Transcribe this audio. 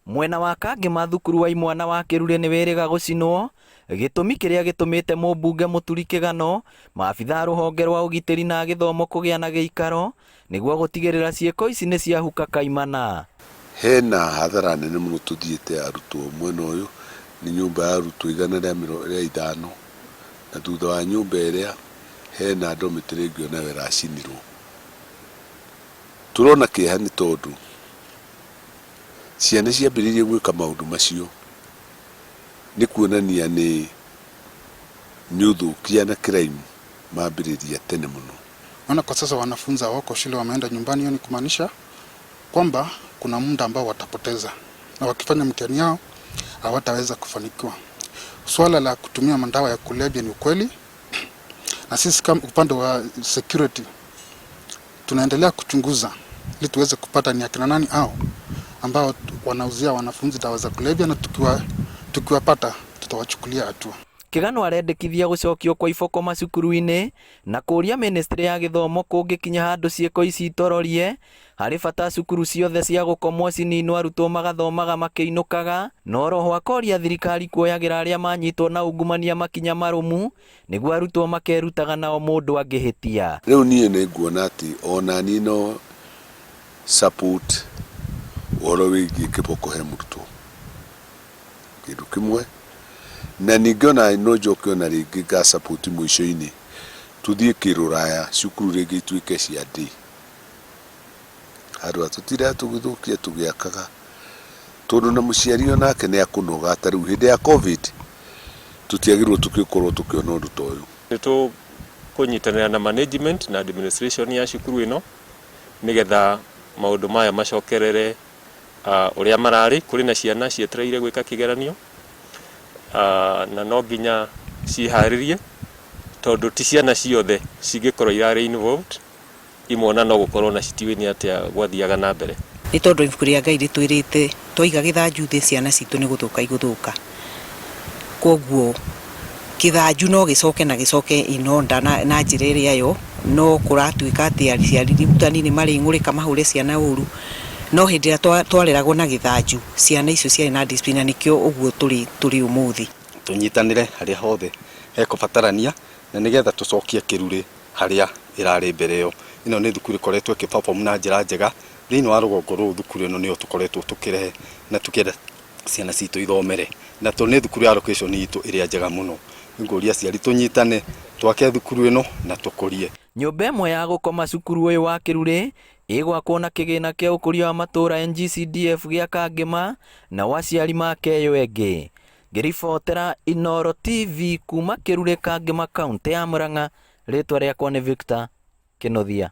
Mwena wa Kangĩma thukuru wa imwana wa Kĩrurĩ nĩ wĩrĩga gũcinwo, gĩtũmi kĩrĩa gĩtũmĩte mũmbunge Mũturi Kĩgano, maabitha a rũhonge rwa ũgitĩri na gĩthomo kũgĩa na gĩikaro nĩguo gũtigĩrĩra ciĩko ici nĩ ciahuka kaimana. Hena hathara nene mũno tũthiĩte arutwo mwena ũyũ, nĩ nyũmba ya arutwo 150, na thutha wa nyũmba ĩrĩa hena dormitory ĩngĩ onayo ĩracinirwo. Tũrona kĩeha nĩ tondũ ciana ciambĩrĩirie gwĩka maũndũ macio nĩ kuonania nĩ nĩ ũthũkia na crime mambĩrĩria tene mũno. Naona kwa sasa wanafunzi hawako shule, wameenda nyumbani. Hiyo ni kumaanisha kwamba kuna muda ambao watapoteza, na wakifanya mtihani yao hawataweza kufanikiwa. Swala la kutumia madawa ya kulevya ni ukweli, na sisi kama upande wa security tunaendelea kuchunguza ili tuweze kupata ni akina nani hao ambao wanauzia wanafunzi dawa za kulevya, na tukiwapata tutawachukulia hatua. Kĩgano arendekithia gũcokio kwa iboko macukuru-inĩ na kũũria ministry ya gĩthomo kũngĩkinya handũ ciĩko ici itororie harĩ bata cukuru ciothe cia gũkomwo cininwo arutwo magathomaga makĩinũkaga na oroho akoria thirikari kuoyagĩra arĩa manyitwo na ungumania makinya marũmu nĩguo arutwo makerutaga nao mũndũ angĩhĩtia. Rĩu niĩ nĩ nguona atĩ ona niĩ no support ũhoro wĩgiĩ kĩboko he mũrutwo kĩndũ kĩmwe, na ningĩ ona no njoke ona rĩngĩ nga support mũico-inĩ tũthiĩ kĩrũraya cukuru rĩngĩ ituĩke cia day handũ ha tũtindaga tũgĩthũkia tũgĩakaga, tondũ na mũciari onake nĩ akũnoga. Ta rĩu hĩndĩ ya COVID tũtiagĩrĩirwo tũgĩkorwo tũkĩona ũndũ ta ũyũ. Nĩ tũkũnyitanĩra na management na administration ya cukuru ĩno nĩgetha maũndũ maya macokerere ũrĩa mararĩ. Kũrĩ na ciana cietereire gwĩka kĩgeranio na no nginya ciĩharĩrie, tondũ ti ciana ciothe cingĩkorwo irarĩ involved, imwe ona no gũkorwo na citiũĩ nĩ atĩa gwathiaga na mbere. Nĩ tondũ ibuku rĩa Ngai rĩtwĩrĩte twaiga gĩthanju thĩ, ciana citũ nĩ gũthũka igũthũka. Koguo kĩthanju no gĩcoke na gĩcoke in order na njĩra ĩrĩa yo, no kũratuĩka atĩ aciari arutani nĩ marĩng'ũrĩka mahũre ciana ũru. No hĩndĩ ĩrĩa twareragwo na gĩthanju, ciana icio ciarĩ na discipline, na nĩkĩo ũguo tũrĩ ũmũthĩ. Tũnyitanĩre harĩa hothe hekũbatarania na nĩgetha tũcokie Kĩrurĩ harĩa ĩrarĩ mbere ĩyo. Ĩno nĩ thukuru ĩkoretwo ĩkĩ perform na njĩra njega thĩinĩ wa rũgongo rũrũ. Thukuru ĩno nĩyo tũkoretwo tũkĩrehe na tũkĩenda ciana citũ ithomere, na tondũ nĩ thukuru ya location itũ ĩrĩa njega mũno, nĩngũria aciari tũnyitane twake thukuru ĩno na tũkũrie. Nyũmba ĩmwe ya gũkoma cukuru ũyũ wa Kĩrurĩ ĩgwakwo na kĩgĩna kĩa ũkũria wa matũũra NGCDF gĩa Kangĩma, nao aciari make ĩyo ĩngĩ. Ngĩribotera Inooro TV kuma Kĩrurĩ, Kangĩma, kaũntĩ ya Murang'a, rĩtwa rĩakwa nĩ Victor Kĩnuthia.